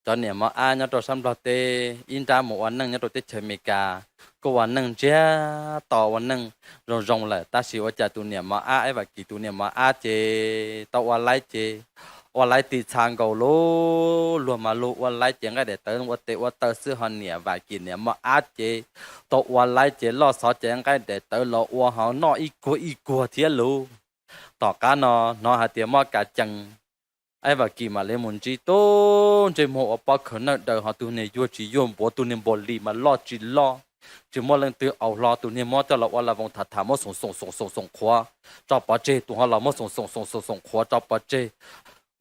Cov niam mos ab nyob rau sab Nplog teb ib nrab mus ua neej nyob rau teb chaws Amelikas, kuj ua neej ntsiag to ua neej zoo zoo lawm, tab sis ua cas tus niam mos ab Aib Vam Kim tus niam mos ab ces tau ua laib ces ua laib ti txha nkaus lauj. Luag mas luag ua laib ces nqaij daim tawv ua tes ua taw xwb, ho niam Vam Kim niam mos ab ces tau ua laib ces loj xov ces nqaij daim tawv los ua ho noj ib kuag ib kuag thiab lauj. Tom qab no hnov hais tias mob kav cees, Aib Vam Kim mam li mus ntsib tub ntsej muag ua pob khaws nawj daws, ho tus niag yuag tsis yuag npuav, tus niag npaum li mas loj tsis loj, tsis muaj leej twg aus hlo, tus niag muab coj los ua la voos tham tham muab xoom xoom xoom xoom xoom qhuav tso pov tseg, tus ho los muab xoom xoom xoom xoom xoom qhuav tso pov tseg,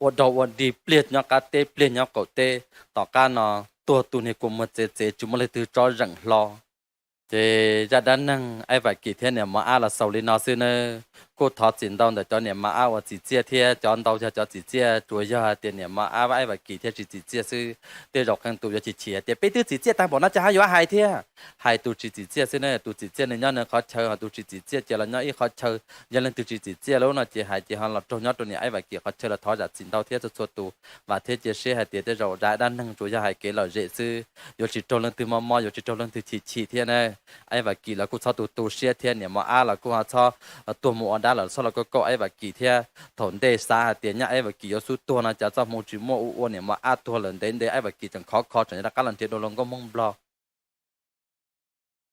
ua dog ua dig pliag nyob qab teb pliag nyob qaum teb. Tom qab no tuag tus niag kua muag txev txev tsis muaj leej twg tsob zeem hlo. Ces zaj dab neeg Aib Vam Kim thiab niam mos ab los xaus li no xwb nawb. Kuj thov txim ntau ntawm cov niam mos ab uas txim txiaj thiab, cov ntau yog cov txim txiaj, tsuas yog hais tias niam mos ab Aib Vam Kim thiaj tsis txim txiaj xwb. Tej zaum qee tus yuav chim chim hais tias peb twb txim txiaj tag npaum no cas ho yuav hais thiab. Hais tus tsis txim txiaj xwb na, tus txim txiaj nws nyob nws qhov chaw, ho tus tsis txim txiaj ces los nyob ib qhov chaw. Yog leej twg tsis txim txiaj lawm no ces hais ces ho los raug nyob rau niam Aib Vam Kim qhov chaw los thov zam txim ntau thiab txhua txhua tus. Vam thiab cia siab hais tias tej zaum zaj dab neeg tsuas yog hais kev lom zem xwb, yuav tsis raug leej twg mob mob, yuav tsis raug leej twg chim chim thiab na. Aib Vam Kim los kuj txhob tu tu siab thiab, niam mos ab los kuj ho txhob tuag mus ua dab los txhob los kauj kauj Aib Vam Kim thiab. Thaum ntej xav hais tias nyab Aib Vam Kim yuav xub tuag no cas txoj hmoo tsis muaj, ua ua niam mos ab tuag lawm ntev ntev Aib Vam Kim tseem khov kho tseem rov qab los nrhiav dua luag nkauj Hmoob Nplog.